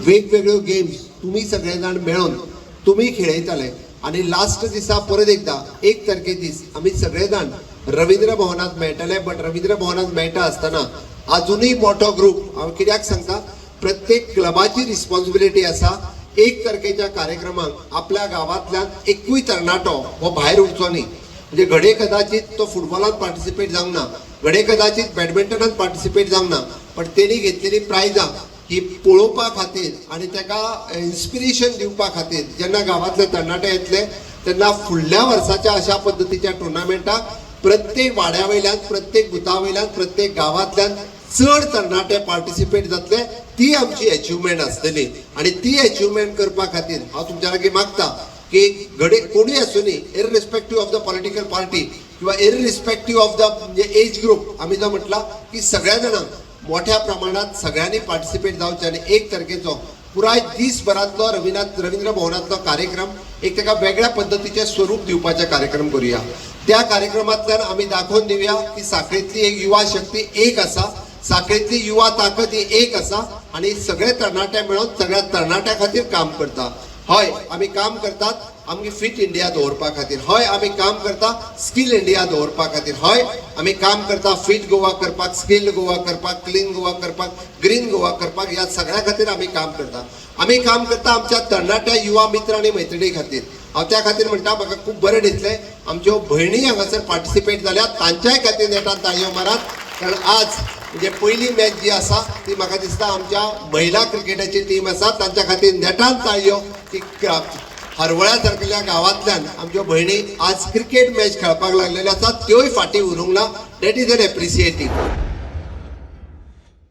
वेगवेगळ्यो गेम्स तुमी सगळे जाण मेळून तुमी खेळयतले. आनी लास्ट दिसा परत एकदां 1 तारखे दीस आमी सगळे जाण रवींद्र भवनात मेळटले. बट रवींद्र भवनात मेळटा आसतना आजुनूय मोठो ग्रूप, हांव कित्याक सांगता, प्रत्येक क्लबाची रिस्पॉन्सिबिलिटी आसा 1 तारखेच्या कार्यक्रमाक आपल्या गांवांतल्यान एकूय तरणाटो हो भायर उरचो न्ही. म्हणजे घडये कदाचित तो फुटबॉलांत पार्टिसिपेट जावंक ना, घडये कदाचित बॅडमिंटनांत पार्टिसिपेट जावंक ना, पण तेणी घेतलेली प्रायजां ही पळोवपा खातीर आनी ताका इन्स्पिरेशन दिवपा खातीर जेन्ना गांवांतले तरणाटे येतले तेन्ना फुडल्या वर्साच्या अशा पद्दतीच्या टुर्नामेंटाक प्रत्येक वाड्या वयल्यान, प्रत्येक बुथा वयल्यान, प्रत्येक गांवांतल्यान चड तरणाटे पार्टिसिपेट जातले. ती आमची एचिवमेंट आसतली. आनी ती एचिवमेंट करपा खातीर हांव तुमच्या लागीं मागता की घडये कोणूय आसूं, irrespective of the political party किंवा इररिस्पेक्टीव ऑफ the म्हणजे एज ग्रूप, आमी जो म्हटला की सगळ्या जाणांक मोठ्या प्रमाणात सगळ्यांनी पार्टिसिपेट जावचें आनी 1 तारखेचो पुराय दीसभरांतलो रवींद्र भवनांतलो कार्यक्रम एक ताका वेगळ्या पद्दतीचें स्वरूप दिवपाचें कार्यक्रम करुया. त्या कार्यक्रमांतल्यान आमी दाखोवन दिवया की साखळेंतली एक युवा शक्ती एक आसा, साखळेंतली युवा ताकद ही एक आसा आनी सगळे तरणाटे मेळून सगळ्या तरणाट्या खातीर काम करता. हय, आमी काम करतात आमची फिट इंडिया दवरपा खातीर. हय, आमी काम करता स्कील इंडिया दवरपा खातीर. हय, आमी काम करता फिट गोवा करपाक, स्कील गोवा करपाक, क्लीन गोवा करपाक, ग्रीन गोवा करपाक. ह्या सगळ्या खातीर आमी काम करता. आमी काम करता आमच्या तरणाट्या युवा मित्र आनी मैत्रिणी खातीर. हांव त्या खातीर म्हणटा, म्हाका खूब बरें दिसलें आमच्यो भयणी हांगासर पार्टिसिपेट जाल्यात, तांच्याय खातीर नेटान ताळयो मारात. कारण आज म्हणजे पयली मॅच जी आसा ती म्हाका दिसता आमच्या महिला क्रिकेटाची टीम आसा, तांच्या खातीर नेटान ताळयो की हरवळ्या सारकेल्या गांवांतल्यान आमच्यो भयणी आज क्रिकेट मॅच खेळपाक लागलेल्यो आसा, त्योय फाटीं उरूंक ना. That is an appreciative.